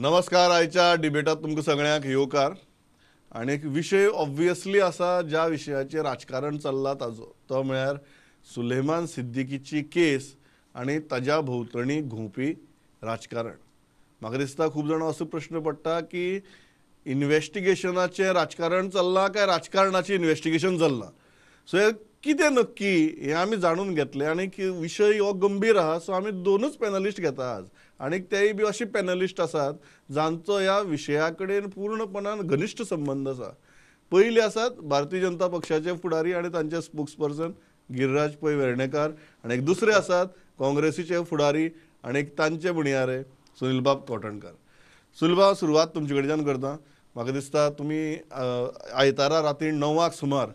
नमस्कार. आयच्या डिबेटात तुमकां सगळ्यांक येवकार. आनी एक विशय ऑब्वियसली आसा ज्या विशयाचेर राजकारण चल्लां ताजो, तो म्हळ्यार सुलेमान सिद्दीकीची केस आनी ताज्या भोंवतणी घुंवपी राजकारण. म्हाका दिसता खूब जाणां असो प्रश्न पडटा की इन्वेस्टिगेशनाचें राजकारण चल्लां काय राजकारणाचें इन्वेस्टिगेशन चल्लां. सो हें कितें नक्की हें आमी जाणून घेतलें आनी विशय हो गंभीर आहा. सो आमी दोनूच पॅनलिस्ट घेता आज आनी तेय बी अशे पॅनलिस्ट आसात जांचो ह्या विशया कडेन पूर्णपणान घनिश्ट संबंद आसा. पयले आसात भारतीय जनता पक्षाचे फुडारी आनी तांचे स्पोक्सपर्सन गिरिराज पै वेर्णेकार आनी एक दुसरे आसात काँग्रेसीचे फुडारी आनी एक तांचे म्हणयारे सुनीलबाब कवठणकार. सुनीलबाब, सुरवात तुमचे कडच्यान करता. म्हाका दिसता तुमी आयतारा राती 9 सुमार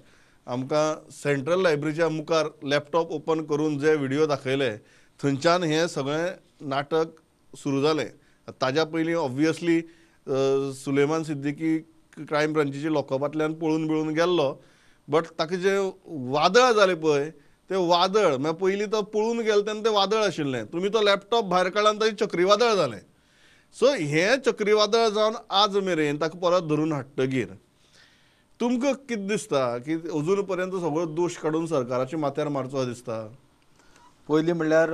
आमकां सेंट्रल लायब्ररीच्या मुखार लॅपटॉप ओपन करून जे व्हिडिओ दाखयले थंयच्यान हें सगळें नाटक सुरू जालें. ताज्या पयलीं ऑब्वियसली सुलेमान सिद्दीकी क्रायम ब्रांचीच्या लॉकअपांतल्यान पळून बिळून गेल्लो, बट ताका जें वादळ जालें पळय तें वादळ म्हळ्यार पयलीं तो पळून गेलो तेन्ना तें वादळ आशिल्लें, तुमी तो लॅपटॉप भायर काडला आनी ताचें चक्रीवादळ जालें. सो हें चक्रीवादळ जावन आज मेरेन ताका परत धरून हाडटगीर तुमकां कितें दिसता की अजून पर्यंत सगळो दोश काडून सरकाराच्या माथ्यार मारचो दिसता? पयलीं म्हणल्यार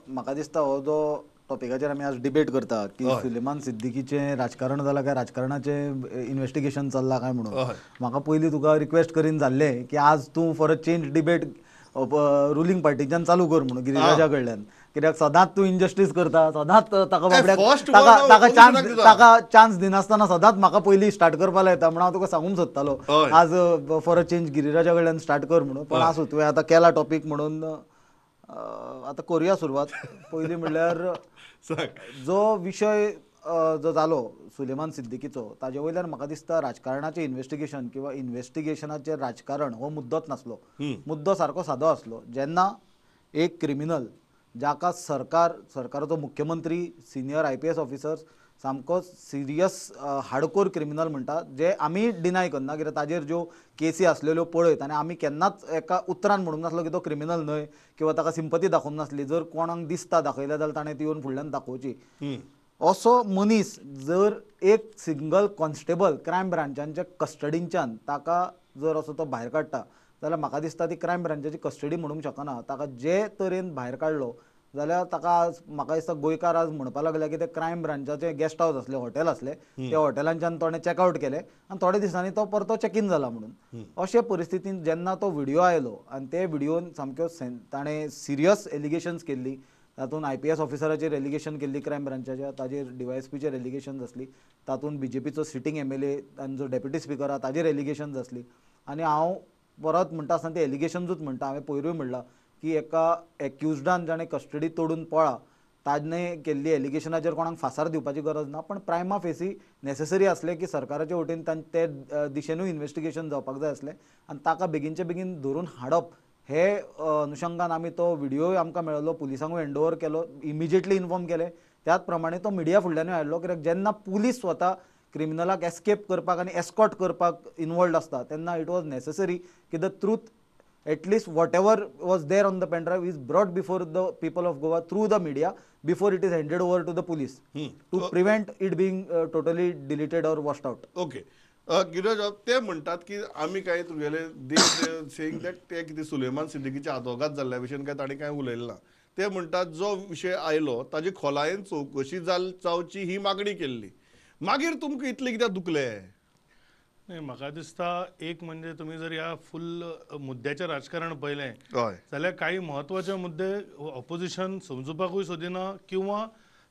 म्हाका दिसता हो जो टॉपिकाचेर आमी आज डिबेट करता की सुलेमान सिद्दीकीचें राजकारण जालां काय राजकारणाचें इन्वेस्टिगेशन चल्लां काय म्हणून, म्हाका पयलीं तुका रिक्वेस्ट करीन जाल्लें की आज तूं for a change debate ruling पार्टीच्यान चालू कर म्हणून गिरिराजा कडल्यान, कित्याक सदांच तूं इनजस्टीस करता, सदांच ताका बाबड्याक ताका चान्स दिनासतना सदांच म्हाका पयलीं स्टार्ट करपाक लायता म्हणून हांव तुका सांगूंक सोदतालो आज फॉर अ चेंज गिरिराजा कडल्यान स्टार्ट कर म्हणून. पण आसूं, तुवें आतां केला टॉपीक म्हणून आतां करुया सुरवात. पयलीं म्हणल्यार जो विशय जो जालो सुलेमान सिद्दीकीचो ताजे वयल्यान म्हाका दिसता राजकारणाचें इन्वेस्टिगेशन किंवा इन्वेस्टिगेशनाचें राजकारण हो मुद्दोच नासलो. मुद्दो सारको सादो आसलो. जेन्ना एक क्रिमिनल जाका सरकार, सरकाराचो मुख्यमंत्री, सिनियर IPS officers सामको सिरियस हार्डकोर क्रिमिनल म्हणटा, जे आमी डिनाय करना कित्याक ताजेर ज्यो केसी आसलेल्यो पळयत आनी आमी केन्नाच एका उतरान म्हणूंक नासलो की तो क्रिमिनल न्हय किंवा ताका सिंपती दाखोवंक नासली. जर कोणाक दिसता दाखयल्या जाल्यार ताणें ती येवन फुडल्यान दाखोवची. असो मनीस जर एक सिंगल कॉन्स्टेबल क्रायम ब्रांचांच्या कस्टडींच्यान ताका जर असो तो भायर काडटा जाल्यार म्हाका दिसता ती क्रायम ब्रांचाची कस्टडी म्हणूंक शकना. ताका जे तरेन भायर काडलो जाल्यार ताका आज म्हाका दिसता गोंयकार आज म्हणपाक लागल्या की ते क्रायम ब्रांचाचे गेस्ट हावस आसले, हॉटेल आसले, त्या हॉटेलांच्यान ताणें चॅकआवट केलें आनी थोड्या दिसांनी तो परतो चॅक इन जाला म्हणून. अशे परिस्थितीन जेन्ना तो व्हिडिओ आयलो आनी ते व्हिडियोन सामक्यो ताणें सिरियस एलिगेशन्स केल्ली, तातूंत IPS ऑफिसराचेर एलिगेशन केल्ली क्रायम ब्रांचाच्या, ताजेर DYSPचेर एलिगेशन्स आसली, तातूंत BJPचो सिटींग MLA आनी जो डेप्युटी स्पिकर आहा ताजेर एलिगेशन्स आसली. आनी हांव परत म्हणटा आसतना ते एलिगेशन्सूच म्हणटा, हांवें पयरूय म्हणलां की एका एक्युजडान जाणें कस्टडी तोडून पळा ताणें केल्ली एलिगेशनाचेर कोणाक फासार दिवपाची गरज ना, पण प्रायमा फेसी नेसेसरी आसलें की सरकाराचे वटेन ते दिशेनूय इन्वेस्टिगेशन जावपाक जाय आसलें आनी ताका बेगीनचे बेगीन धरून हाडप हे अनुशंगान आमी तो व्हिडियोय आमकां मेळ्ळो, पुलिसांकूय हँड ओवर केलो, इमिजिएटली इन्फॉर्म केलें. त्याच प्रमाणे तो मिडिया फुडल्यानूय हाडलो कित्याक जेन्ना पुलीस स्वता क्रिमिनलाक एस्केप करपाक आनी एस्कॉट करपाक इनवॉल्ड आसता तेन्ना it was necessary की the truth at least whatever was there on the pen drive is brought before the people of Goa through the media before it is handed over to the police to prevent it being totally deleted or washed out. Okay Giriraj, ते म्हणटात की आमी काय तुगेले they saying that ते कितें सुलेमान सिद्दीकीच्या आदोगाद जाल्ल्या भशेन काय तांणी कांय उलयलें ना. ते म्हणटात जो विशय आयलो ताजी खोलायेन चवकशी जावची ही मागणी केल्ली, मागीर तुमकां इतलें कित्याक दुखलें? नाही, म्हाका दिसता एक म्हणजे तुमी जर ह्या फुल मुद्द्याचें राजकारण पळयलें जाल्यार काही म्हत्वाचे मुद्दे ऑपोजिशन समजुपाकूय सोदिना किंवा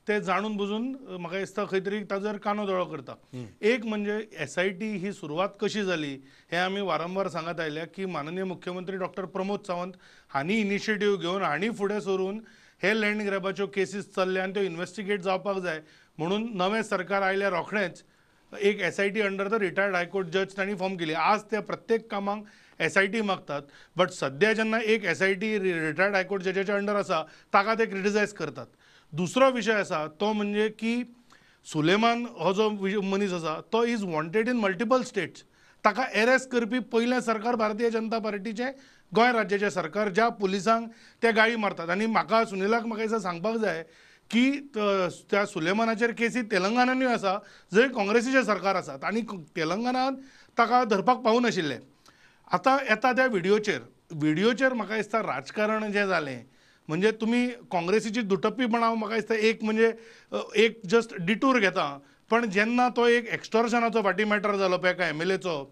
ते जाणून बुजून म्हाका दिसता खंय तरी ताजर कानो दोळो करता. एक म्हणजे SIT ही सुरवात कशी जाली हें आमी वारंवार सांगत आयल्या की माननीय मुख्यमंत्री डॉक्टर प्रमोद सावंत हांणी इनिशिएटीव घेवन हांणी फुडें सरून हे लँड ग्रॅबाच्यो केसीस चल्ल्या आनी त्यो इन्वेस्टिगेट जावपाक जाय म्हणून नवें सरकार आयल्या रोखडेंच एक SIT under the retired high court जज तांणी फॉर्म केली. आज त्या प्रत्येक कामाक SIT मागतात, बट सद्या जेन्ना एक SIT retired high court जजाच्या अंडर आसा ताका ते क्रिटिसायज करतात. दुसरो विशय आसा तो म्हणजे की सुलेमान हो जो मनीस आसा तो is wanted in multiple states. ताका एरेस्ट करपी पयलें सरकार भारतीय जनता पार्टीचें गोंय राज्याचें सरकार, ज्या पुलिसांक ते गाळी मारतात. आनी म्हाका सुनिलाक म्हाका दिसता सांगपाक जाय की त्या सुलेमानाचेर केसी तेलंगणानूय आसा जंय काँग्रेसीचें सरकार आसात आनी तेलंगणांत ताका धरपाक पावूं नाशिल्लें. आतां येता त्या व्हिडियोचेर. व्हिडियोचेर म्हाका दिसता राजकारण जें जालें म्हणजे तुमी काँग्रेसीची दुटप्पीपणां म्हाका दिसता एक म्हणजे एक जस्ट डिटूर घेता, पण जेन्ना तो एक एक्स्टॉर्शनाचो फाटीं मॅटर जालो पळय एका एमएलएचो,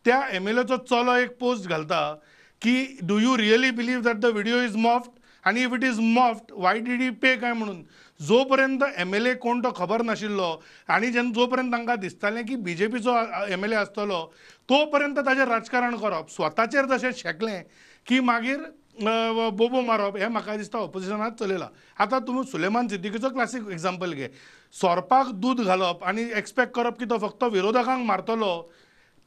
त्या एमएलएचो चलो एक पोस्ट घालता की do you really believe that the video is morphed आनी if it is morphed, why did he pay काय म्हणून. जो पर्यंत एमएलए कोण तो खबर नाशिल्लो आनी जेन्ना जो पर्यंत तांकां दिसतालें की बीजेपीचो एमएलए आसतलो तो पर्यंत ताजेर राजकारण करप, स्वताचेर तशें शेकलें की मागीर बोबो मारप, हें म्हाका दिसता ऑपोजिशनात चलयलां. आतां तुमी सुलेमान सिद्दीकीचो क्लासीक एग्जाम्पल घे. सोरपाक दूद घालप आनी एक्सपेक्ट करप की तो फक्त विरोधकांक मारतलो,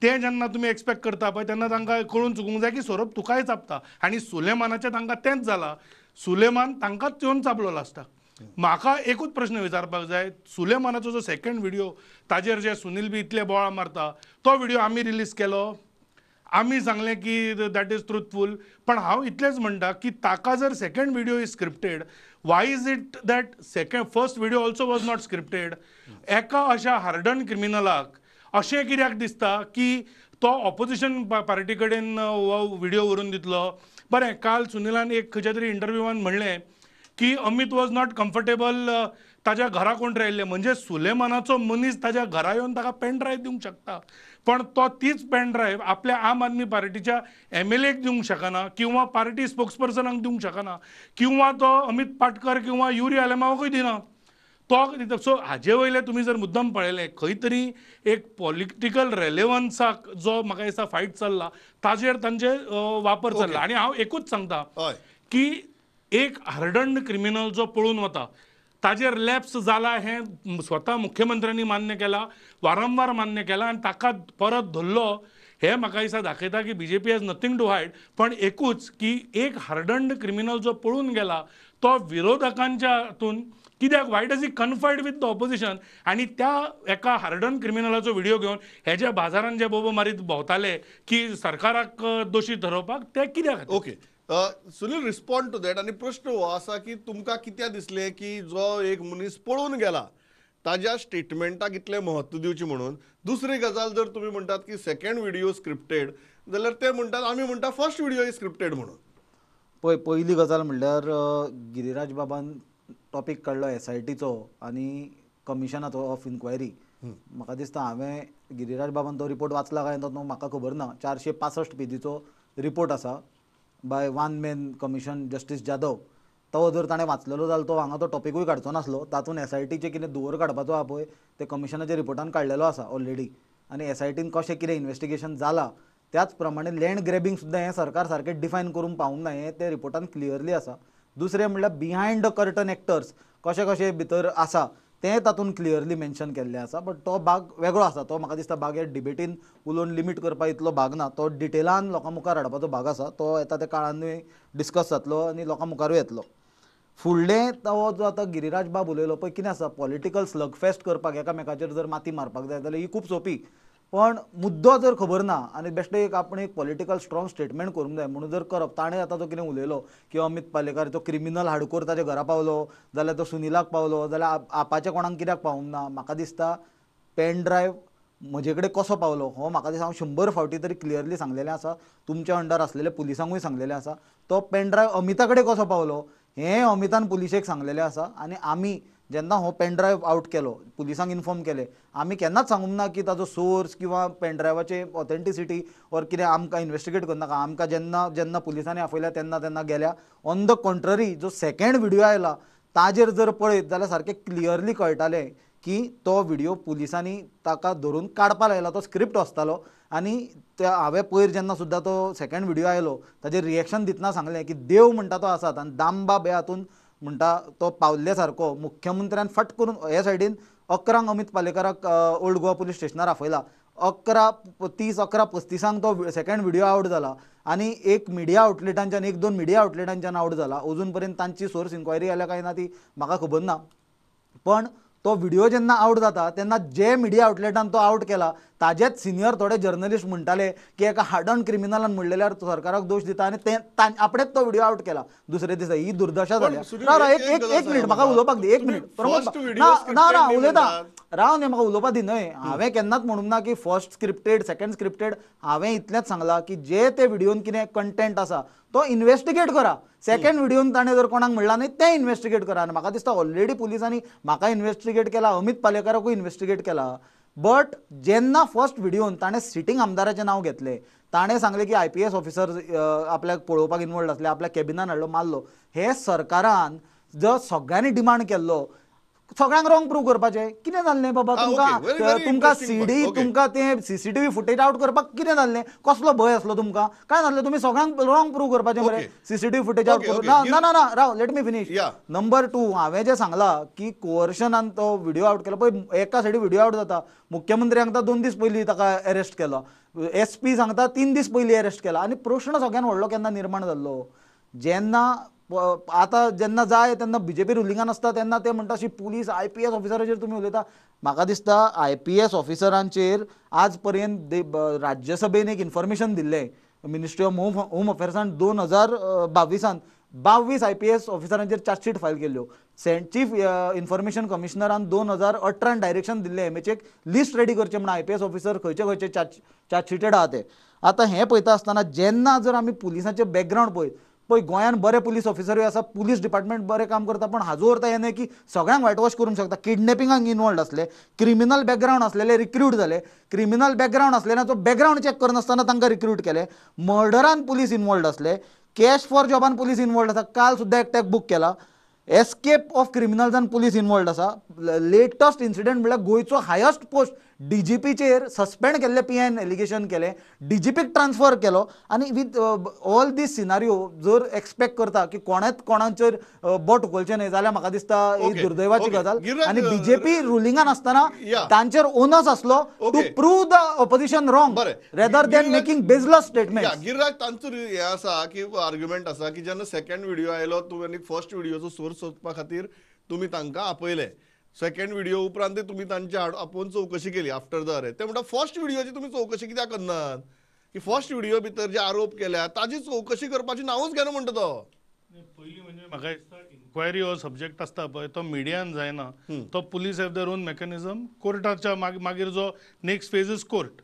तें जेन्ना तुमी एक्सपेक्ट करता पळय तेन्ना तांकां कळून चुकूंक जाय की सोरोप तुकाय चाबता आनी सुलेमानाचें तांकां तेंच जालां. सुलेमान तांकांच येवन चाबलो लास्टाक. म्हाका एकूच प्रश्न विचारपाक जाय, सुलेमानाचो जो सेकंड व्हिडियो ताजेर जे सुनील बी इतले बोळा मारता तो व्हिडियो आमी रिलीज केलो, आमी सांगलें की that is truthful, पण हांव इतलेंच म्हणटा की ताका जर second video is scripted, why is it that second first video also was not scripted? एका अशा हार्डन क्रिमिनलाक अशें कित्याक दिसता की तो ऑपोजिशन पार्टी कडेन हो व्हिडियो व्हरून दितलो? बरें, काल सुनीलान एक खंयच्या तरी इंटरव्यूवान म्हणलें की अमित वॉज not comfortable ताज्या घरा कोण आयिल्ले, म्हणजे सुलेमानाचो मनीस ताज्या घरा येवन ताका पेन ड्रायव्ह दिवंक शकता, पण तो तीच पेन ड्रायव्ह आपल्या आम आदमी पार्टीच्या एमएलएक दिवंक शकना किंवा पार्टी स्पोक्सपर्सनाक दिवंक शकना किंवा तो अमित पाटकर किंवा युरी आलेमावाकूय दिना तो. सो हाजे वयले तुमी जर मुद्दम पळयलें खंय तरी एक पॉलिटिकल रेलेवन्साक जो म्हाका दिसता फायट चल्ला ताजेर तांचे वापर चल्ला. आनी हांव एकूच सांगता की एक हार्डन्ड क्रिमिनल जो पळून वता ताजेर लॅप्स जाला हें स्वता मुख्यमंत्र्यांनी मान्य केलां, वारंवार मान्य केलां आनी ताका परत धरलो हें म्हाका दिसता दाखयता की BJP has nothing to hide. पण एकूच की एक हार्डन्ड क्रिमिनल जो पळून गेला तो विरोधकांच्या हातून कित्याक, why does he confide with the opposition? आनी त्या एका हार्डन क्रिमिनलाचो व्हिडियो घेवन हे जे बाजारान जे बोबो मारीत भोंवताले की सरकाराक दोशी ठरोवपाक, ते कित्याक? Okay Sunil, respond to that. आनी प्रश्न हो आसा की तुमकां कित्याक दिसलें की जो एक मनीस पळून गेला ताज्या स्टेटमेंटाक इतलें म्हत्व दिवचें म्हणून? दुसरी गजाल, जर तुमी म्हणटात की सेकंड व्हिडियो स्क्रिप्टेड जाल्यार ते म्हणटात आमी म्हणटा फर्स्ट व्हिडियो is scripted म्हणून. पळय, पयली गजाल म्हणल्यार गिरिराज बाबान टॉपीक काडलो एसआयटीचो आनी कमिशनाचो ऑफ इन्क्वायरी. म्हाका दिसता हांवें गिरिराज बाबान तो रिपोर्ट वाचला काय ना तो म्हाका खबर ना. 465 पेजीचो रिपोर्ट आसा by one man commission justice Jadhav. तो जर ताणें वाचलेलो जाल्यार तो हांगा तो टॉपिकूय काडचो नासलो. तातूंत एसआयटीचें कितें धुंवर काडपाचो आहा पळय ते कमिशनाच्या रिपोर्टान काडलेलो आसा ऑलरेडी, आनी एसआयटीन कशें कितें इन्वेस्टिगेशन जालां त्याच प्रमाणे लँड ग्रॅबींग सुद्दां हें सरकार सारकें डिफायन करूंक पावूंक ना हें ते रिपोर्टान क्लियरली आसा. दुसरें म्हणल्यार बिहायंड the curtain actors कशे कशे भितर आसा तें तातूंत क्लियरली मेन्शन केल्लें आसा. बट तो भाग वेगळो आसा, तो म्हाका दिसता भाग हे डिबेटीन उलोवन लिमीट करपा इतलो भाग ना, तो डिटेलान लोकां मुखार हाडपाचो भाग आसा. तो येता त्या काळानूय डिस्कस जातलो आनी लोकां मुखारूय येतलो. फुडलें तो जो आतां गिरिराज बाब उलयलो पळय, कितें आसा पॉलिटिकल स्लगफेस्ट करपाक एकामेकाचेर जर माती मारपाक जाय जाल्यार ही खूब सोंपी, पण मुद्दो जर खबर ना आनी बेश्टें एक आपण एक पॉलिटिकल स्ट्रॉंग स्टेटमेंट करूंक जाय म्हणून जर करप. ताणें आतां जो कितें उलयलो की अमित पालेकार तो क्रिमिनल हाडकोर ताच्या घरा पावलो जाल्यार तो सुनीलाक पावलो जाल्यार आपाच्या कोणाक कित्याक पावूंक ना. म्हाका दिसता पेन ड्रायव्ह म्हजे कडेन कसो पावलो हो म्हाका दिसता हांव 100 फावटी तरी क्लियरली सांगलेलें आसा, तुमच्या अंडर आसलेले पुलिसांकूय सांगलेलें आसा. तो पेन ड्रायव्ह अमिता कडेन कसो पावलो हें अमितान पुलिशेक सांगलेलें आसा. आनी आमी जेन्ना हो पेन ड्रायव्ह आवट केलो पुलिसांक इन्फॉर्म केलें, आमी केन्नाच सांगूंक ना की ताजो सोर्स किंवा पेन ड्रायव्हाची ऑथेंटिसिटी ऑर कितें आमकां इन्वेस्टिगेट करनाका. आमकां जेन्ना जेन्ना पुलिसांनी आपयल्या तेन्ना तेन्ना गेल्या. ऑन the contrary जो सेकेंड व्हिडियो आयला ताजेर जर पळयत जाल्यार सारकें क्लियरली कळटालें की तो व्हिडियो पुलिसांनी ताका धरून काडपा लायला, तो स्क्रिप्ट आसतालो. आनी त्या हांवें पयर जेन्ना सुद्दां तो सेकेंड व्हिडियो आयलो ताजेर रिएक्शन दितना सांगलें की देव म्हणटा तो आसात आनी दामबाब हे हातून म्हणटा तो पावल्ले सारको मुख्यमंत्र्यान फट करून हे सायडीन 11 अमित पालेकाराक ओल्ड गोवा पुलीस स्टेशनार आपयला. 11:30 11:35 तो सेकेंड व्हिडियो आवट जाला आनी एक मिडिया आउटलेटांच्यान एक दोन मिडिया आउटलेटांच्यान आवट जाला. अजून पर्यंत तांची सोर्स इन्क्वायरी आल्या काय ना ती म्हाका खबर ना, पण तो व्हिडियो जेन्ना आवट जाता तेन्ना जे मिडिया आउटलेटान तो आवट केला ताजेच सिनियर थोडे जर्नलिस्ट म्हणटाले की एका हार्डन क्रिमिनलान म्हणलेल्यार सरकाराक दोश दिता आनी ते आपणेच तो व्हिडिओ आउट केला दुसरे दिसा. ही दुर्दशा जाल्या. एक एक मिनिट म्हाका उलोवपाक दी, एक मिनिट प्रमोद. ना ना उलयता राव न्ही, म्हाका उलोवपाक दी. न्हय, हांवें केन्नाच म्हणूंक ना की फर्स्ट स्क्रिप्टेड सेकंड स्क्रिप्टेड. हांवें इतलेंच सांगलां की जे ते व्हिडियोन कितें कंटेंट आसा तो इन्वेस्टिगेट करा. सेकंड व्हिडियोन ताणें जर कोणाक म्हणलां न्ही तें इन्वेस्टिगेट करा. आनी म्हाका दिसता ऑलरेडी पुलिसांनी म्हाका इन्वेस्टिगेट केला, अमित पालेकाराकूय इन्वेस्टिगेट केला. बट जेन्ना फर्स्ट व्हिडियोन ताणें सिटींग आमदाराचें नांव घेतलें, ताणें सांगलें की IPS officer आपल्याक पळोवपाक इनवॉल्ड आसले, आपल्या कॅबिनान हाडलो मारलो, हे सरकारान जो सगळ्यांनी डिमांड केल्लो सगळ्यांक रॉंग प्रूव करपाचें कितें जाल्लें बाबा? तुमकां तुमकां सीडी तुमकां तें सीसीटीव्ही फुटेज आउट करपाक कितें जाल्लें? कसलो भंय आसलो तुमकां? काय जाल्लें तुमी सगळ्यांक रॉंग प्रूव करपाचें मरे सीसीटीव्ही फुटेज आउट करून? ना ना ना राव, let me finish. Number 2, हांवें जें सांगलां की कोअर्शनान तो व्हिडिओ आउट केलो पळय, एका सायडी व्हिडिओ आउट जाता, मुख्यमंत्री सांगता 2 दीस पयलीं ताका अरेस्ट केलो, SP सांगता 3 दीस पयलीं अरेस्ट केला. आनी प्रश्न सगळ्यान व्हडलो केन्ना निर्माण जाल्लो? जेन्ना आतां जेन्ना जाय तेन्ना बीजेपी रुलिंगान आसता तेन्ना ते म्हणटा अशी पुलीस IPS ऑफिसराचेर तुमी उलयता. म्हाका दिसता IPS ऑफिसरांचेर आज पर्यंत राज्यसभेन एक इन्फॉर्मेशन दिल्लें मिनिस्ट्री ऑफ होम अफेर्सान 2022 22 IPS ऑफिसरांचेर चार्जशीट फायल केल्ल्यो. चीफ इन्फॉर्मेशन कमिशनरान 2018 डायरेक्शन दिल्लें MHA list ready करचें म्हण IPS officer खंयचे खंयचे चार्जशीटेड आहा ते. आतां हें पळयता आसतना जेन्ना जर आमी पुलिसांचें बॅकग्रावंड पळयत, पळय गोंयान बरे पुलीस ऑफिसरूय आसा, पुलीस डिपार्टमेंट बरें काम करता, पण हाजो अर्थ हें न्हय की सगळ्यांक व्हायट वॉश करूंक शकता. किडनॅपिंगाक इनवॉल्ड आसले, क्रिमिनल बॅकग्रावंड आसलेले रिक्रूट जाले, क्रिमिनल बॅकग्रावंड आसलेल्याचो बॅकग्रावंड चॅक करनासतना तांकां रिक्रूट केले, मर्डरान पुलीस इनवॉल्ड आसले, कॅश फॉर जॉबान पुलीस इनवॉल्ड आसा, काल सुद्दां एकट्याक बूक केला, एस्केप ऑफ क्रिमिनल्सान पुलीस इनवॉल्ड आसा. लेटस्ट इन्सिडंट म्हणल्यार गोंयचो हायस्ट पोस्ट DGPचेर सस्पेंड केल्ले PIN allegation केले, DGPक ट्रान्सफर केलो. आनी विथ ऑल these scenario जर एक्सपेक्ट करता की कोणेच कोणाचेर बोट उखलचें न्हय जाल्यार म्हाका दिसता ही दुर्दैवाची गजाल. आनी बीजेपी रुलिंगान आसतना तांचेर ओनस आसलो to prove the opposition wrong rather than making baseless statement. Giriraj, तांचो हें आसा की आर्ग्युमेंट आसा की जेन्ना सेकंड व्हिडिओ आयलो तुवें आनी फर्स्ट व्हिडिओचो सोर्स सोदपा खातीर तुमी तांकां आपयले, सेकंड व्हिडिओ उपरांत तुमी तांचे आपोवन चवकशी केली आफ्टर the arrest. ते म्हणटा फर्स्ट व्हिडिओची तुमी चवकशी कित्याक करनात? की फर्स्ट व्हिडिओ भितर जे आरोप केल्या ताजी चवकशी करपाची नांवूच घेना म्हणटा तो. पयलीं म्हणजे म्हाका दिसता इन्क्वायरी हो सब्जेक्ट आसता पळय तो मिडियान जायना, तो police have their own mechanism, कोर्टाच्या मागीर जो next phase is court.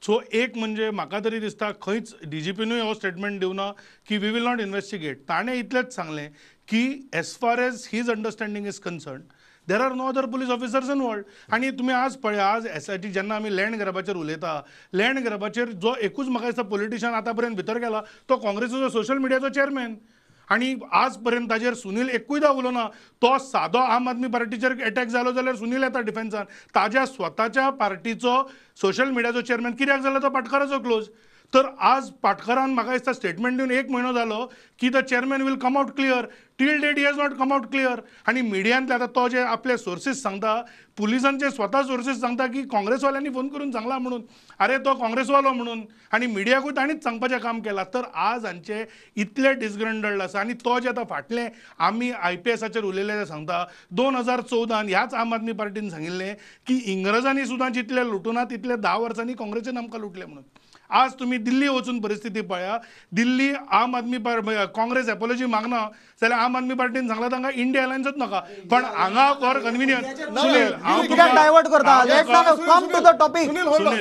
So एक म्हणजे म्हाका तरी दिसता खंयच DGPनूय हो स्टेटमेंट दिवना की we will not investigate. ताणें इतलेंच सांगलें की as far as his understanding is concern there are no other police officers involved. आनी तुमी आज पळया, आज SIT जेन्ना आमी लँड ग्रॅबाचेर उलयता, लँड ग्रॅबाचेर जो एकूच म्हाका दिसता पॉलिटिशियन आतां पर्यंत भितर गेला तो काँग्रेसीचो सोशल मिडियाचो चेअरमॅन, आनी आज पर्यंत ताजेर सुनील एकूयदा उलोवना. तो सादो आम आदमी पार्टीचेर एटॅक जालो जाल्यार सुनील येता डिफेन्सान, ताज्या स्वताच्या पार्टीचो सोशल मिडियाचो चेअरमॅन कित्याक जालो तो पाटकाराचो क्लोज. तर आज पाटकारान म्हाका दिसता स्टेटमेंट दिवन 1 म्हयनो जालो की the chairman will come out clear, till date he has not come out clear. आनी मिडियांतले आतां तो जे आपले सोर्सीस सांगता, पुलिसांचे स्वता सोर्सीस सांगता की काँग्रेसवाल्यांनी फोन करून सांगला म्हणून, अरे तो काँग्रेसवालो म्हणून, आनी मिडियाकूय ताणीच सांगपाचें काम केलां. तर आज हांचे इतले डिसग्रंडल्ड आसा. आनी तो जे आतां फाटलें आमी IPSाचेर उलयले ते सांगता 2014 ह्याच आम आदमी पार्टीन सांगिल्लें की इंग्रजांनी सुद्दां जितले लुटूना तितले 10 वर्सांनी काँग्रेसीन आमकां लुटले म्हणून. आज तुम्ही दिल्ली वचून परिस्थिती पळया, दिल्ली आम आदमी काँग्रेस एपोलॉजी मागना जाल्यार आम आदमी पार्टीन सांगला तांकां इंडिया अलायन्सच नाका, पण हांगा फॉर कन्व्हिनियन्स. कित्याक डायवर्ट करता? Come to the topic,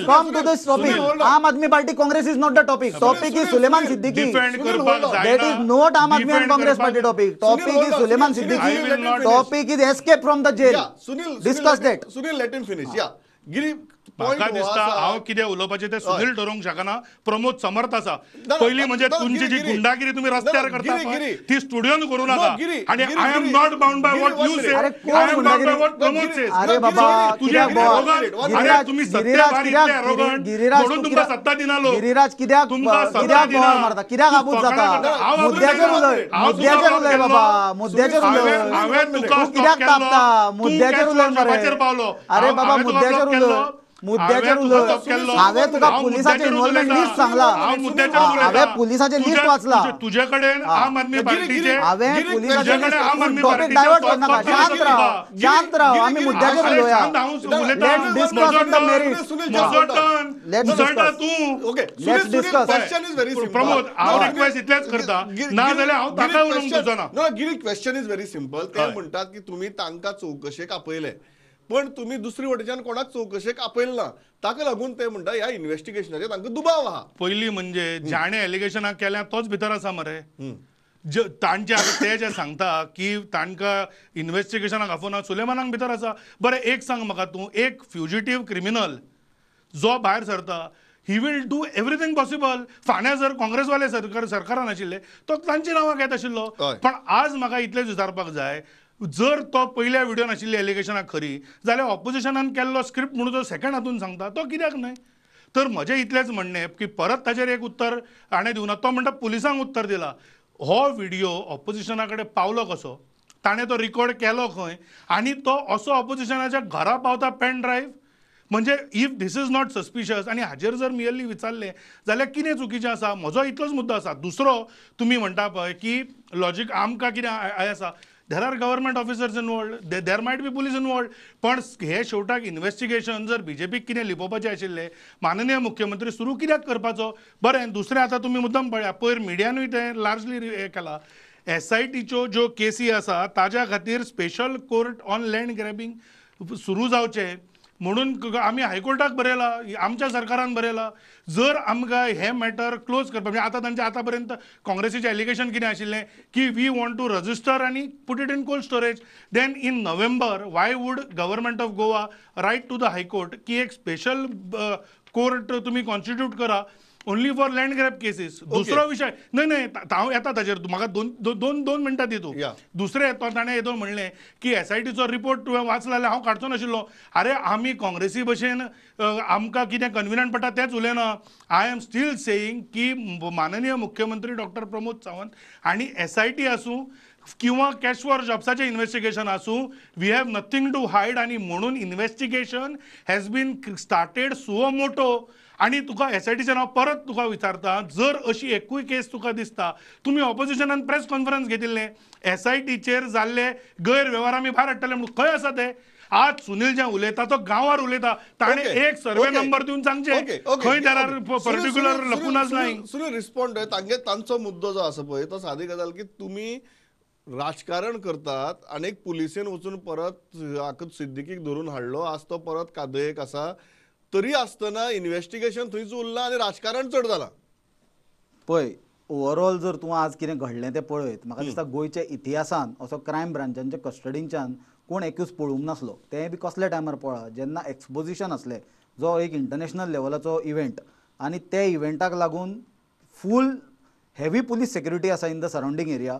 come to this topic. Aam Aadmi Party Congress is not the topic. Topic is Suleman Siddiqui. That is not Aam Aadmi and Congress party topic. Topic is Suleman Siddiqui. Topic is escape from the jail. Discuss that. Sunil, let him finish. Yeah Giri, म्हाका दिसता हांव कितें उलोवपाचें तें सुनील ठरोवंक शकना, प्रमोद समर्थ आसा. पयलीं म्हणजे तुमची जी गुंडागिरी तुमी रस्त्यार करता ती स्टुडियोन करूं नाका. आनी I am not bound by what you say, I am bound by what Pramod says. तुजें अरे तुमी सत्तेभार इतले एरोगंट म्हणून तुमकां सत्ता दिना लोक. गिरीराज कित्याक कित्याक मारता? कित्याक आबूज जाता? मुद्द्याचेर उलय, मुद्द्याचेर उलय बाबा, मुद्द्याचेर उलय. तूं कित्याक तापता? मुद्द्याचेर उलय मरे. अरे बाबा मुद्द्याचेर उलय. मुद्द्याचेर उलय. हांवें तुका पुलिसाचे इन्वॉल्वमेंट लिस्ट सांगला, हांवें पुलिसाचे लिस्ट वाचला. तुजे कडेन आम आदमी पार्टीचे, हांवें पुलिसाचे टॉपिक डायवर्ट करनाका. शांत राव, शांत राव, आमी मुद्द्याचेर उलोवया. Let's discuss on the merits. Let's discuss. Let's discuss. Pramod, हांव रिक्वेस्ट इतलेंच करता, ना जाल्यार हांव ताका उलोवंक दिवचो ना. Giri, question is very simple. ते म्हणटात की तुमी तांकां चवकशेक आपयले, पण तुम्ही दुसरी वटेच्यान कोणाक चवकशेक आपयले ना, ताका लागून ते म्हणटा ह्या इन्व्हेस्टिगेशनाचेर तांकां दुबाव आहा. पयलीं म्हणजे जाणें एलिगेशनां केल्या तोच भितर आसा मरे. तांचे आतां ते जे सांगता की तांकां इन्व्हेस्टिगेशनाक आफोवना, सुलेमानाक भितर आसा. बरें, एक सांग म्हाका तूं, एक फ्युजिटीव क्रिमिनल जो भायर सरता, he will do everything possible. फाल्यां जर काँग्रेसवाले सरकारान आशिल्ले तो तांची नांवां घेत आशिल्लो. पण आज म्हाका इतलेंच विचारपाक जाय, जर तो पयल्या व्हिडियोन आशिल्ली एलिगेशनां खरी जाल्यार ऑपोजिशनान केल्लो स्क्रिप्ट म्हणून जो सेकंड हातून सांगता तो कित्याक न्हय? तर म्हजें इतलेंच म्हणणें की परत ताचेर एक उत्तर हाणें दिवना. तो म्हणटा पुलिसांक उत्तर दिला. हो व्हिडियो ऑपोजिशना कडेन पावलो कसो, ताणें तो रिकॉर्ड केलो खंय, आनी तो असो ऑपोजिशनाच्या घरा पावता पेन ड्रायव्ह, म्हणजे if this is not suspicious. आनी हाजेर जर मियरली विचारलें जाल्यार कितें चुकीचें आसा? म्हजो इतलोच मुद्दो आसा. दुसरो, तुमी म्हणटा पळय की लॉजीक आमकां कितें आसा, there are government officers involved, there might be police involved. पण हे शेवटाक इन्व्हेस्टिगेशन जर बीजेपीक कितें लिपोवपाचें आशिल्लें, माननीय मुख्यमंत्री सुरू कित्याक करपाचो? बरें, दुसरें आतां तुमी मुद्दम पळया, पयर मिडियानूय तें लार्जली हें केलां. एसआयटीच्यो ज्यो केसी आसा ताज्या खातीर special court on land grabbing सुरू जावचें म्हणून आमी हायकोर्टाक बरयला, आमच्या सरकारान बरयला. जर आमकां हें मॅटर क्लोज करपाक, म्हणजे आतां तांचे आतां पर्यंत काँग्रेसीचें एलिगेशन कितें आशिल्लें की we want to register आनी put it in cold storage. Then in November why would government of Goa write to the high court की एक स्पेशल कोर्ट तुमी कॉन्स्टिट्यूट करा only for land grab cases. दुसरो विशय, न्हय न्हय, हांव येता ताजेर, म्हाका दोन दोन दोन मिनटां दी तूं. दुसरें, तो ताणें येदोळ म्हणलें की एसआयटीचो रिपोर्ट तुवें वाचला जाल्यार हांव काडचो नाशिल्लो. अरे, आमी काँग्रेसी भशेन आमकां कितें कन्विनियंट पडटा तेंच उलयना. I am still saying की माननीय मुख्यमंत्री डॉक्टर प्रमोद सावंत आनी एसआयटी आसूं किंवा कॅश फॉर जॉब्साचें इन्व्हेस्टिगेशन आसूं, we have nothing to hide. आनी म्हणून investigation has been started suo motu. आनी तुका एसआयटीचें नांव परत तुका विचारता, जर अशी एकूय केस तुका दिसता, तुमी ऑपोजिशनान प्रेस कॉन्फरन्स घेतिल्लें एसआयटीचेर जाल्ले गैरवेव्हार आमी भायर हाडटले म्हणून, खंय आसा ते? आज सुनील जें उलयता तो गांवार उलयता, ताणें एक सर्वे नंबर दिवन सांगचें खंय there are particular lacunas lying. Sunil respond. तांगे तांचो मुद्दो जो आसा पळय तो सादी गजाल की तुमी राजकारण करतात आनी एक पुलिसेन वचून परत हाका सिद्दीकीक धरून हाडलो, आज तो परत कादयेक आसा, तरी आसतना इन्व्हेस्टिगेशन थंयच उरलां आनी राजकारण चड जालां. पळय, ओवरऑल जर तूं आज कितें घडलें तें पळयत, म्हाका दिसता गोंयच्या इतिहासान असो क्रायम ब्रांचांच्या कस्टडींच्यान कोण एक्यूज पळोवंक नासलो. तें बी कसल्या टायमार पळा, जेन्ना एक्सपोजिशन आसलें, जो एक इंटरनॅशनल लेवलाचो इव्हेंट, आनी त्या इव्हेंटाक लागून फूल हेवी पुलीस सेक्युरिटी आसा इन the surrounding area.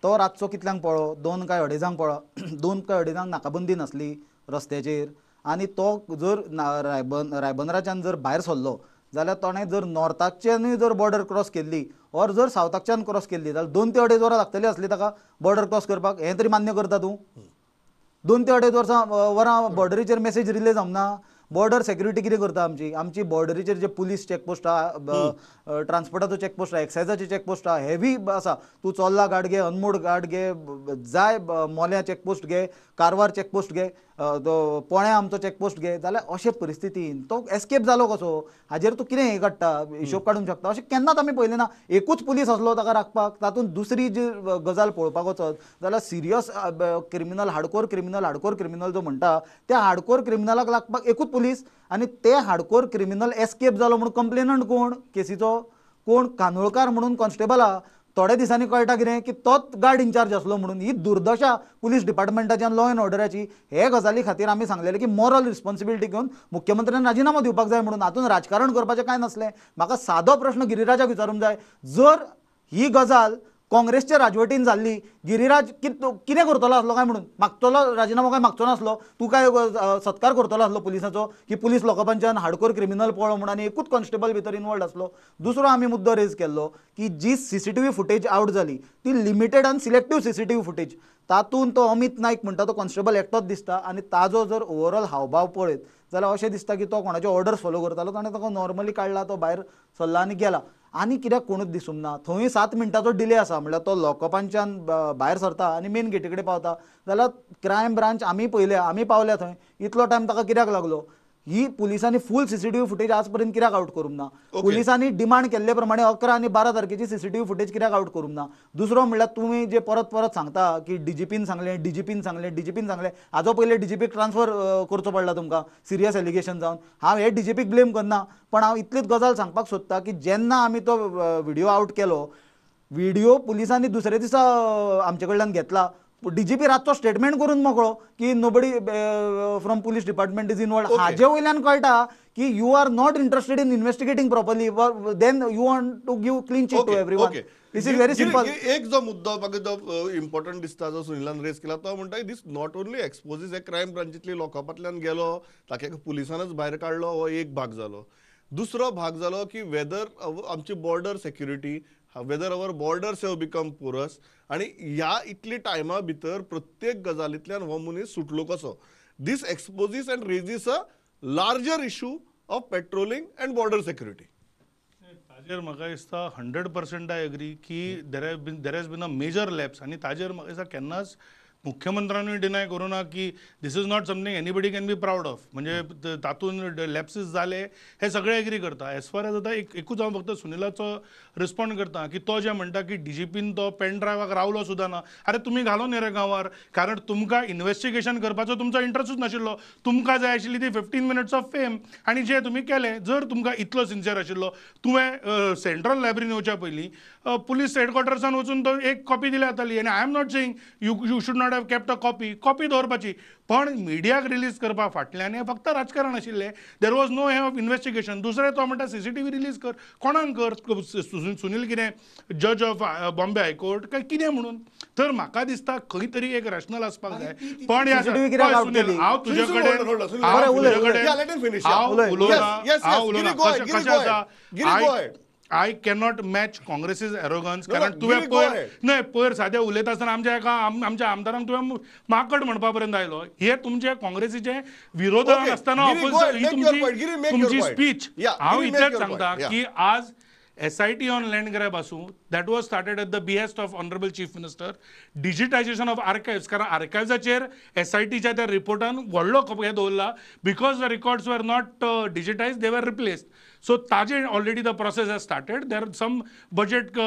तो रातचो कितल्यांक पळो, 2 काय 2:30 पळो, 2 काय 2:30 नाकाबंदी नासली रस्त्याचेर, आनी तो जर रायबंदराच्यान जर भायर सरलो जाल्यार ताणें जर नॉर्थाकच्यानूय जर बॉर्डर क्रॉस केल्ली ऑर जर सावथाकच्यान क्रॉस केल्ली जाल्यार 2 ते 2.5 वरां लागतली आसली ताका बॉर्डर क्रॉस करपाक. हें तरी मान्य करता तूं? 2 ते 2.5 वरां बॉर्डरीचेर मॅसेज रिले जावना. बॉर्डर सेक्युरिटी कितें करता आमची? आमची बॉर्डरीचेर जे पुलीस चॅकपोस्ट आहा, ट्रान्सपोर्टाचो चॅकपोस्ट आहा, एक्सायजाचे चॅकपोस्ट आहा, हेवी आसा. तूं चोर्ला घाट घे, अनमोड घाट घे, जाय मोल्या चॅकपोस्ट घे, कारवार चॅकपोस्ट घे, तो पोण्या आमचो चॅकपोस्ट घे, जाल्यार अशे परिस्थितीन तो एस्केप जालो कसो हाजेर तूं कितें हें काडटा, हिशोब काडूंक शकता? अशें केन्नाच आमी पळयलें ना. एकूच पुलीस आसलो ताका राखपाक. तातूंत दुसरी जी गजाल पळोवपाक वचत जाल्यार serious criminal, hardcore criminal, hardcore criminal जो म्हणटा त्या हार्डकोर क्रिमिनलाक लागपाक एकूच पुलीस, आनी ते हार्डकोर क्रिमिनल एस्केप जालो म्हणून कंप्लेनंट कोण केसीचो, कोण कानोळकार म्हणून कॉन्स्टेबल आहा. थोड्या दिसांनी कळटा कितें की तोच गार्ड इन्चार्ज आसलो म्हणून. ही दुर्दशा पुलीस डिपार्टमेंटाची आनी लॉ एंड ऑर्डराची. हे गजाली खातीर आमी सांगलेले की मॉरल रिस्पॉन्सिबिलिटी घेवन मुख्यमंत्र्यान राजिनामो दिवपाक जाय म्हणून. हातून राजकारण करपाचें कांय नासलें. म्हाका सादो प्रश्न गिरिराजाक विचारूंक जाय, जर ही गजाल काँग्रेसच्या राजवटीन जाल्ली, गिरिराज कितें करतलो आसलो काय म्हणून? मागतलो राजिनामो काय मागचो नासलो? तूं काय सत्कार करतलो आसलो पुलिसाचो की पुलीस लोकांच्यान हार्डकोर क्रिमिनल पळो म्हणून आनी एकूच कॉन्स्टेबल भितर इनवॉल्ड आसलो? दुसरो आमी मुद्दो रेज केल्लो की जी सीसीटीव्ही फुटेज आवट जाली ती लिमिटेड आनी सिलेक्टीव सीसीटीव्ही फुटेज, तातूंत तो अमित नायक म्हणटा तो कॉन्स्टेबल एकटोच दिसता आनी ताजो जर ओवरऑल हावभाव पळयत जाल्यार अशें दिसता की तो कोणाचे ऑर्डर्स फॉलो करतालो, ताणें ताका नॉर्मली काडला, तो भायर सरला आनी गेला आनी कित्याक कोणूच दिसूंक ना. थंय 7 मिनटांचो डिले आसा, म्हणल्यार तो लॉकअपांच्यान भायर सरता आनी मेन गेटी कडेन पावता जाल्यार क्रायम ब्रांच आमी पळयल्या, आमी पावल्या थंय, इतलो टायम ताका कित्याक लागलो? ही पुलिसांनी फूल सीसीटीव्ही फुटेज आज पर्यंत कित्याक आउट करूंक ना? पुलिसांनी डिमांड केल्ले प्रमाणे 11 आनी 12 तारखेची सीसीटीव्ही फुटेज कित्याक आउट करूंक ना? दुसरो म्हणल्यार तुमी जे परत परत सांगता की डीजीपीन सांगलें, डीजीपीन सांगलें, डीजीपीन सांगलें, हाजो पयले डीजीपीक ट्रान्सफर करचो पडला तुमकां सिरियस एलिगेशन जावन. हांव हे डीजीपीक ब्लेम करना, पण हांव इतलीच गजाल सांगपाक सोदता की जेन्ना आमी तो व्हिडियो आउट केलो, व्हिडियो पुलिसांनी दुसऱ्या दिसा आमचे कडल्यान घेतला. डीजीपी रातचो स्टेटमेंट करून मोकळो की nobody from police department is involved. हाजे वयल्यान कळटा की you are not interested in investigating properly, then you want to give clean chit to everyone. This is very simple. एक जो मुद्दो म्हाका जो इम्पॉर्टंट दिसता जो सुनीलान रेज केला तो म्हणटा दीस not only exposes हे क्रायम ब्रांचींतली लॉकअपांतल्यान गेलो ताका पुलिसानच भायर काडलो हो एक भाग जालो. दुसरो भाग जालो की वेदर आमची border security, whether our borders have become porous, आनी ह्या इतली टायमा भितर प्रत्येक गजालींतल्यान हो मनीस सुटलो कसो. This exposes and raises a larger issue of patrolling and border security. ताजेर म्हाका दिसता 100% I agree की there has been a major lapse. आनी ताजेर म्हाका दिसता केन्नाच मुख्यमंत्र्यांनी डिनाय करूं ना की this is not something anybody can be proud of. म्हणजे तातूंत लॅप्सीस जाले हे सगळे एग्री करता. एज फार एज आतां एकूच हांव फक्त सुनिलाचो रिस्पॉन्ड करता की तो जे म्हणटा की डीजीपीन तो पेन ड्रायव्हाक रावलो सुद्दां ना. अरे तुमी घालो न्ही रे गांवार, कारण तुमकां इन्वेस्टिगेशन करपाचो तुमचो इंट्रस्टूच नाशिल्लो. तुमकां जाय आशिल्ली ती 15 मिनट्स ऑफ फेम आनी जे तुमी केलें. जर तुमकां इतलो सिन्सियर आशिल्लो, तुवें सेंट्रल लायब्ररीन वचच्या पयलीं पुलीस हेडक्वॉर्टर्सान वचून तो एक कॉपी दिल्या जाताली. आनी I am not saying you should not have kept a copy, copy दवरपाची, पण मिडियाक रिलीज करपा फाटल्यान हें फक्त राजकारण आशिल्लें. There was no हे ऑफ इन्वेस्टिगेशन. दुसरें तो म्हणटा सीसीटीव्ही रिलीज कर, कोणाक कर? सुनील कितें जज ऑफ बॉम्बे हायकोर्ट काय कितें म्हणून? तर म्हाका दिसता खंय तरी एक रॅशनल आसपाक जाय. पण सुनील, हांव तुजे कडेन हांव उलयना कशें आसा, I cannot match Congress's arrogance. कारण तुवें पयर न्हय पयर सादें उलयता आसतना आमच्या एका आमच्या आमदारांक तुवें माकड म्हणपा पर्यंत आयलो. हे तुमचे काँग्रेसीचे विरोधात आसतना तुमची स्पीच. हांव इतलेंच सांगता की आज SIT on land grab आसूं, that was started at the behest of honourable chief minister. Digitisation of archives, कारण आर्कायव्साचेर SITच्या त्या रिपोर्टान व्हडलो हें दवरला, because the records were not digitised, they were replaced. So ताजे already the process has started. There some budget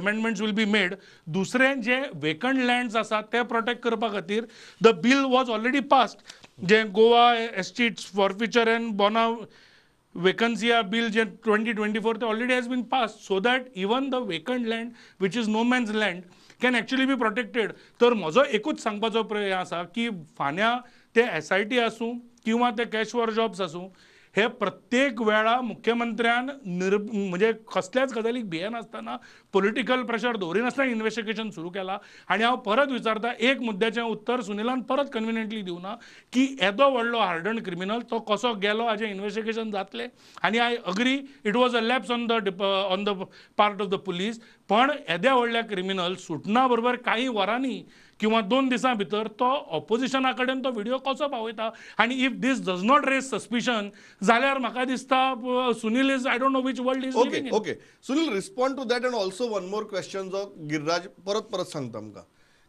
amendments will be made. दुसरें जे vacant lands आसात ते protect करपा खातीर the bill was already passed, J Goa estates forfeiture and bona vacancy bill जे 2024 ते already has been passed, so that even the vacant land which is no man's land can actually be protected. तर म्हजो एकूच सांगपाचो प्रयत्न आसा की फाल्यां ते SIT आसूं किंवा ते कॅश फॉर जॉब्स आसूं, हे प्रत्येक वेळा मुख्यमंत्र्यान म्हणजे कसल्याच गजालीक भियेनासतना पॉलिटिकल प्रेशर दवरिनासतना इन्वेस्टिगेशन सुरू केला. आनी हांव परत विचारता, एक मुद्द्याचें उत्तर सुनिलान परत कन्विनियंटली दिवना की येदो व्हडलो हार्डन क्रिमिनल तो कसो गेलो हाजें इन्वेस्टिगेशन जातलें. आनी I agree it was a lapse on the part of the police, पण येद्या व्हडल्या क्रिमिनल सुटना बरोबर काही वरांनी किंवा 2 दिसां भितर तो ऑपोजिशना कडेन तो व्हिडिओ कसो पावयता? आनी if this does not raise suspicion जाल्यार म्हाका दिसता Sunil is I don't know which world is living in. Okay Sunil, respond to that. And also one more question जो गिरिराज परत परत सांगता आमकां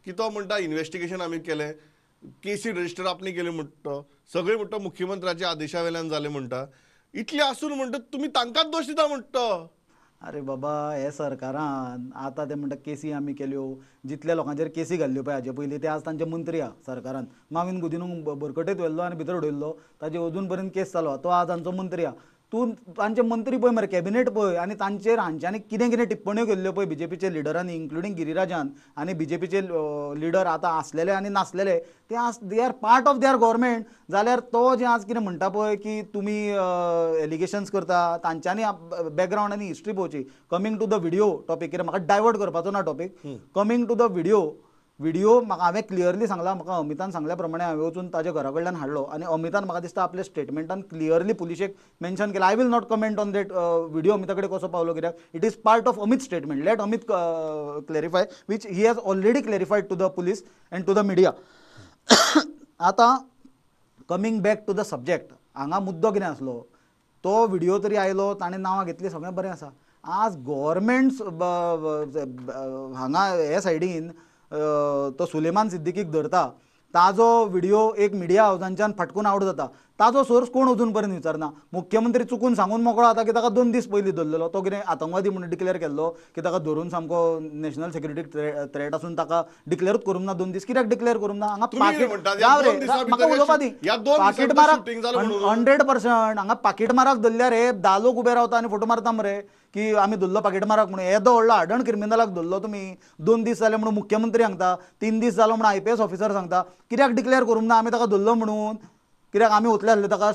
की तो म्हणटा इन्वेस्टिगेशन आमी केलें, केसी रजिस्टर आपणे केले म्हणटा, सगळें म्हणटा मुख्यमंत्र्याच्या आदेशा वेल्यान जालें म्हणटा, इतलें आसून म्हणटा तुमी तांकांच दोश दिता म्हणटा. अरे बाबा, हे सरकारान आतां ते म्हणटा केसी आमी केल्यो, जितल्या लोकांचेर केसी घाल्ल्यो पळय हाजे पयलीं ते आज तांचे मंत्री आहा सरकारान. माविन गुदिनूक बरकटेत व्हेल्लो आनी भितर उडयल्लो, ताजे अजून पर्यंत केस चालू आहा, तो आज तांचो मंत्री आहा. तूं तांचे मंत्री पळय मरे, कॅबिनेट पळय, आनी तांचेर हांच्यांनी कितें कितें टिप्पण्यो केल्ल्यो पळय बीजेपीचे लिडरांनी, इन्क्लुडींग गिरिराजान आनी बीजेपीचे लिडर आतां आसलेले आनी नासलेले, ते आज they are part of their government. जाल्यार तो जे आज कितें म्हणटा पळय की तुमी एलिगेशन्स करता, तांच्यांनी बॅकग्रावंड आनी हिस्ट्री पळोवची. Coming to the video topic, कित्याक म्हाका डायवर्ट करपाचो ना topic. Coming to the video, video म्हाका हांवें क्लियरली सांगला, म्हाका अमितान सांगल्या प्रमाणे हांवें वचून ताज्या घरा कडल्यान हाडलो आनी अमितान म्हाका दिसता आपल्या स्टेटमेंटान क्लियरली पुलिशेक मेन्शन केलां. I will not comment on that video Amita कडेन कसो पावलो, कित्याक it is part of Amit statement. Let Amit clarify, which he has already clarified to the police and to the media. आतां coming back to the subject, हांगा मुद्दो कितें आसलो तो व्हिडिओ तरी आयलो ताणें नांवां घेतलीं सगळें बरें आसा. आज गव्हर्मेंट हांगा हे सायडीन तो सुलेमान सिद्दीकीक धरता ताजो व्हिडिओ एक मिडिया हावजांच्यान फाटकून आवट जाता ताजो सोर्स कोण अजून पर्यंत विचारना. मुख्यमंत्री चुकून सांगून मोकळो जाता की ताका 2 दीस पयलीं धरलेलो तो कितें आतंकवादी म्हणून डिक्लेअर केल्लो की ताका धरून सामको नॅशनल सेक्युरिटी थ्रेट आसून ताका डिक्लेरूच करूंक ना 2 दीस कित्याक डिक्लेअर करूंक ना. हांगा पाकीट म्हाका उलोवपा दी पाकीट माराक 100% हांगा पाकीट माराक धरल्यार हे 10 लोक उबे रावता आनी फोटो मारता मरे की आमी धरलो पाकीट माराक म्हणून. येदो व्हडलो हार्डन क्रिमिनलाक धरलो तुमी 2 दीस जाले म्हणून मुख्यमंत्री सांगता 3 दीस जालो म्हणून IPS officer सांगता कित्याक डिक्लेअर करूंक ना आमी ताका धरलो म्हणून कित्याक आमी वतले आसले ताका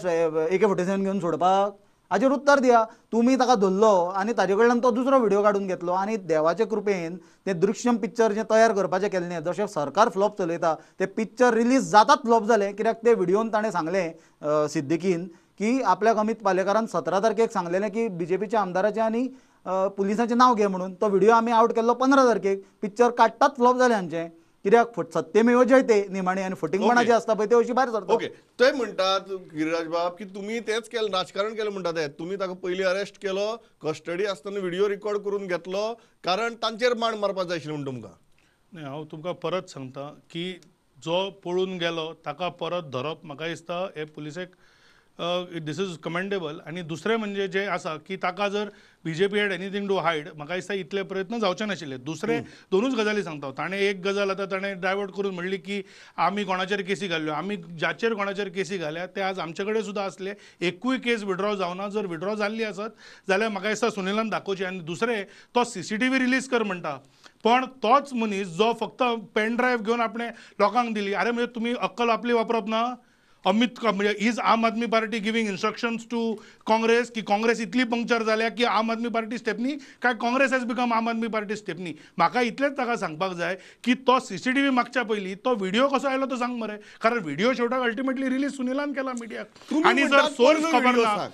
AK-47 घेवन सोडपाक. हाजेर उत्तर दिया. तुमी ताका धरलो आनी ताजे कडल्यान तो दुसरो व्हिडिओ काडून घेतलो आनी देवाचे कृपेन तें दृश्यम पिक्चर जें तयार करपाचें केल्लें जशें सरकार फ्लॉप चलयता तें पिक्चर रिलीज जातात फ्लॉप जालें कित्याक ते व्हिडियोन ताणें सांगलें सिद्दीकीन की आपल्याक अमित पालेकारान 17 तारखेक सांगलेलें की बीजेपीच्या आमदाराचें आनी पुलिसांचें नांव घे म्हणून. तो व्हिडिओ आमी आवट केल्लो 15 तारखेक पिक्चर काडटात फ्लॉप जालें आमचें कित्याक सत्यमेव जयते निमाणे आनी फटिंगपणा जे आसता पळय ते अशी भायर सरता. ओके ते म्हणटात गिरिराज बाब की तुमी तेच केलें राजकारण केलें म्हणटा ते तुमी ताका पयलीं अरेस्ट केलो कस्टडी आसतना व्हिडिओ रिकॉर्ड करून घेतलो कारण तांचेर माण मारपाक जाय आशिल्लें म्हूण तुमकां. न्ही हांव तुमकां परत सांगता की जो पळून गेलो ताका परत धरप म्हाका दिसता हे पुलिसेक this is commendable. आनी दुसरें म्हणजे जें आसा की ताका जर BJP had anything to hide म्हाका दिसता इतले प्रयत्न जावचे नाशिल्ले. दुसरें दोनूच गजाली सांगता ताणें एक गजाल आतां ताणें डायवर्ट करून म्हणली की आमी कोणाचेर केसी घाल्ल्यो आमी जाचेर कोणाचेर केसी घाल्या ते आज आमचे कडेन सुद्दां आसले एकूय केस विड्रॉ जावना. जर विड्रॉ जाल्ली आसत जाल्यार म्हाका दिसता सुनिलान दाखोवची. आनी दुसरें तो CCTV release कर म्हणटा पण तोच मनीस जो फक्त पेन ड्रायव्ह घेवन आपणें लोकांक दिली. अरे म्हणजे तुमी अक्कल आपली वापरप ना. अमित म्हणजे is Aam Aadmi Party giving instructions to Congress की काँग्रेस इतली पंक्चर जाल्या की आम आदमी पार्टी स्टेपनी काय Congress has become Aam Aadmi Party stepney. म्हाका इतलेंच ताका सांगपाक जाय की तो CCTV मागच्या पयलीं तो व्हिडिओ कसो आयलो तो सांग मरे कारण व्हिडिओ शेवटाक अल्टिमेटली रिलीज सुनिलान केला मिडियाक. आनी जर सोर्स खबर ना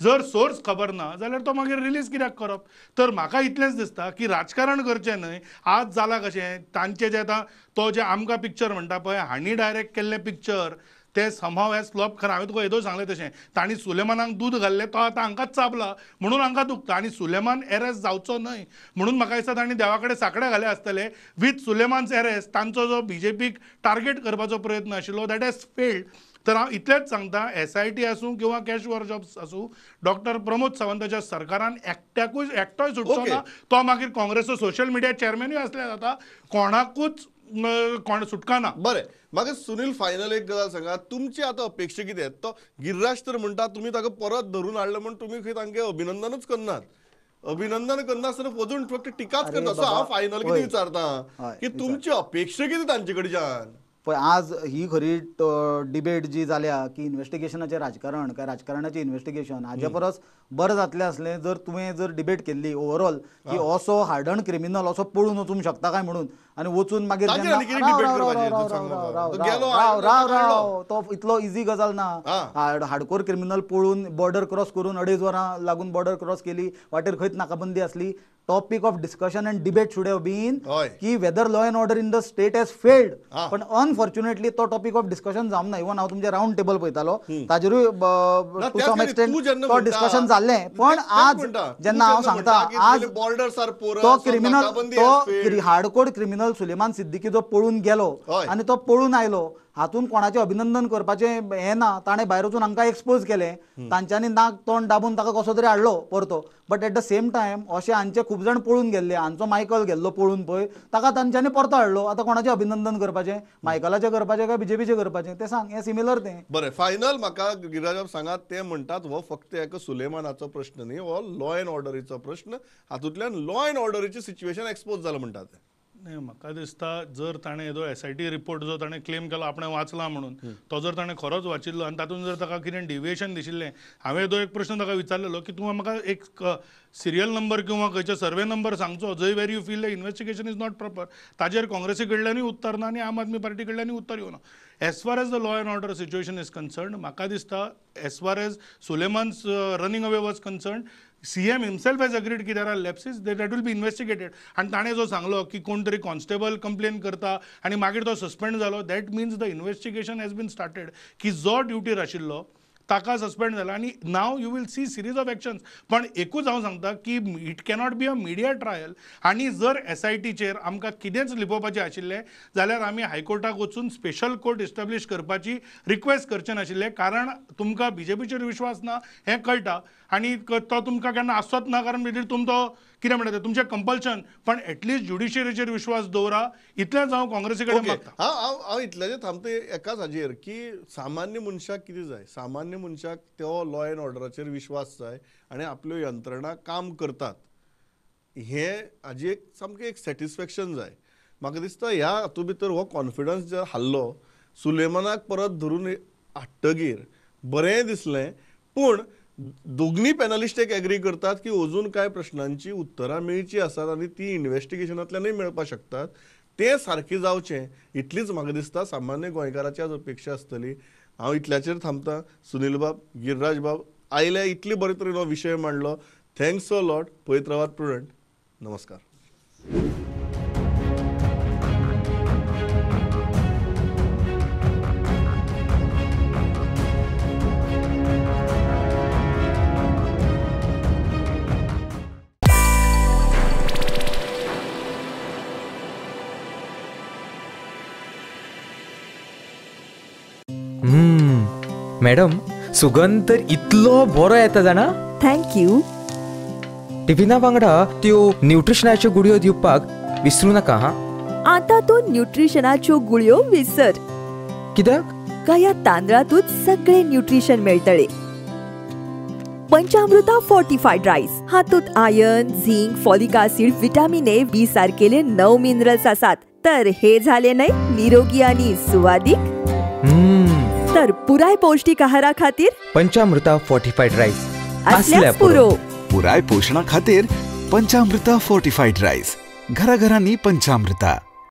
जर सोर्स खबर ना जाल्यार तो मागीर रिलीज कित्याक करप. तर म्हाका इतलेंच दिसता की राजकारण करचें न्हय. आज जालां कशें तांचें जें आतां तो जें आमकां पिक्चर म्हणटा पळय हांणी डायरेक्ट केल्लें पिक्चर ते समहाव हॅज फ्लॉप. खरें हांवें तुका येदो सांगलें तशें तांणी सुलेमानाक दूद घाल्लें तो आतां हांकांच चाबला म्हणून हांकां दुखता. आनी सुलेमान एरेस्ट जावचो न्हय म्हणून म्हाका दिसता तांणी देवा कडेन साकडे घाले आसतले. विथ सुलेमान्स एरेस्ट तांचो जो बीजेपीक टार्गेट करपाचो प्रयत्न आशिल्लो that has failed. तर हांव इतलेंच सांगता SIT आसूं किंवा कॅश वॉर जॉब्स आसूं डॉक्टर प्रमोद सावंताच्या सरकारान एकट्याकूय एकटोय सुटचो ना. तो मागीर काँग्रेसचो सोशल मिडिया चेअरमॅनूय आसल्यार जाता कोणाकूच कोण सुटका ना. बरें म्हाका सुनील फायनल एक गजाल सांगा तुमची आतां अपेक्षा कितें. तो गिरिराज तर म्हणटा तुमी ताका परत धरून हाडलो म्हूण तुमी खंय तांगे अभिनंदनूच करनात अभिनंदन करनासतना अजून फक्त टिकाच करता. सो हांव फायनल कितें विचारता की तुमची अपेक्षा कितें तांचे कडच्यान. पळय आज ही खरी डिबेट जी जाल्या की इन्वेस्टिगेशनाचें राजकारण काय राजकारणाचें इन्वेस्टिगेशन हाजे परस बरें जातलें आसलें जर तुवें जर डिबेट केल्ली ओवरऑल की असो हार्डन क्रिमिनल असो पळून वचूंक शकता काय म्हणून आनी वचून मागीर राव राव राव तो इतलो इजी गजाल ना. हार्डकोर क्रिमिनल पळून बॉर्डर क्रॉस करून 2.5 वरां लागून बॉर्डर क्रॉस केली वाटेर खंयच नाकाबंदी आसली. Topic of discussion and debate should have been की whether law and order in the state has failed. पण अनफॉर्च्युनेटली तो टॉपिक ऑफ डिस्कशन जावंक ना. इवन हांव तुमचें रावंड टेबल पळयतालो ताजेरूय टू सम एक्सटेंट तो डिस्कशन जाल्लें. पण आज जेन्ना हांव सांगता आज तो क्रिमिनल तो हार्डकोर क्रिमिनल सुलेमान सिद्दीकी जो पळून गेलो आनी तो पळून आयलो हातून कोणाचें अभिनंदन करपाचें हें ना. ताणें भायर वचून हांकां एक्सपोज केलें तांच्यांनी नाक तोंड दाबून ताका कसो तरी हाडलो परतो. But at the same time अशें हांचे खूब जाण पळून गेल्ले. हांचो मायकल गेल्लो पळून पळय ताका तांच्यांनी परतो हाडलो. आतां कोणाचें अभिनंदन करपाचें मायकलाचें करपाचें काय बीजेपीचें करपाचें तें सांग. हें सिमिलर तें. बरें फायनल म्हाका गिरिराज सांगात ते म्हणटात हो फक्त एका सुलेमानाचो प्रश्न न्ही हो लॉ एंड ऑर्डरीचो प्रश्न. हातूंतल्यान लॉ एंड ऑर्डरीची सिच्युएशन एक्सपोज जालां म्हणटात. न्ही म्हाका दिसता जर ताणें येदो SIT report जो ताणें क्लेम केलो आपणें वाचला म्हणून तो जर ताणें खरोच वाचिल्लो आनी तातूंत जर ताका कितें डिविएशन दिशिल्लें. हांवें येदो एक प्रश्न ताका विचारलेलो की तूं म्हाका एक सिरियल नंबर किंवा खंयचो सर्वे नंबर सांगचो जंय where you feel the investigation is not proper. ताजेर काँग्रेसी कडल्यानूय उत्तर ना आनी आम आदमी पार्टी कडल्यानूय उत्तर येवना. As far as the law and order situation is concerned म्हाका दिसता as far as Suleman's running away was concerned CM himself has agreed की there are lapses that will be investigated. आनी ताणें जो सांगलो की कोण तरी कॉन्स्टेबल कंप्लेन करता आनी मागीर तो सस्पेंड जालो, that means the investigation has been started की जो ड्युटीर आशिल्लो ताका सस्पेंड जाला आनी now you will see series of actions. पण एकूच हांव सांगता की it cannot be a media trial. आनी जर एसआयटीचेर आमकां कितेंच लिपोवपाचें आशिल्लें जाल्यार आमी हायकोर्टाक वचून स्पेशल कोर्ट इस्टाब्लीश करपाची रिक्वेस्ट करचे नाशिल्ले, कारण तुमकां बीजेपीचेर विश्वास ना हें कळटा आनी तो तुमकां केन्ना आसचोच ना, कारण मागीर तुमचो कितें म्हणटा तें तुमचें कंपल्शन. पण एटलिस्ट ज्युडिशरीचेर विश्वास दवरा, इतलेंच हांव काँग्रेसी कडेन मागता. हांव हांव इतल्याचेर थांबता एकाच हाजेर की सामान्य मनशाक कितें जाय, सामान्य मनशाक तो लॉ एंड ऑर्डराचेर विश्वास जाय आनी आपल्यो यंत्रणा काम करतात हें हाजी एक सामकें एक सॅटिस्फॅक्शन जाय. म्हाका दिसता ह्या हातूंत भितर हो कॉन्फिडन्स जर हाडलो, सुलेमानाक परत धरून हाडटगीर बरें दिसलें, पूण दोगनी पॅनलिस्ट एक एग्री करतात की अजून कांय प्रश्नांची उत्तरां मेळची आसात आनी ती इन्वेस्टिगेशनांतल्यानूय मेळपाक शकतात, तें सारकें जावचें इतलीच म्हाका दिसता सामान्य गोंयकाराची आज अपेक्षा आसतली. हांव इतल्याचेर थांबता. सुनील बाब, गिरिराज बाब आयले, इतले बरे तरेन हो विशय मांडलो, thanks a lot. पळयत रावात प्रुडंट. नमस्कार. मॅडम, सुगंध तर इतलो बरो येता जाणा. Thank you. टिफिना वांगडा त्यो न्यूट्रिशनाच्यो गुळयो दिवपाक विसरू नाका. हा, आता तूं न्यूट्रिशनाच्यो गुळयो विसर. कित्याक? काय तांदळातूच सगळे न्यूट्रिशन मेळटले. पंचामृता फोर्टिफायड रायस हातूंत iron, zinc, folic acid, vitamin A, B सारकेले 9 minerals आसात. तर हे झाले न्हय निरोगी आनी सुवादीक. तर पुराय पौष्टिक आहारा खातीर पंचामृता फोर्टिफायड रायस असल्याच पुरो. पुराय पोषणा खातीर पंचामृता फोर्टिफायड रायस, घराघरांनी पंचामृता.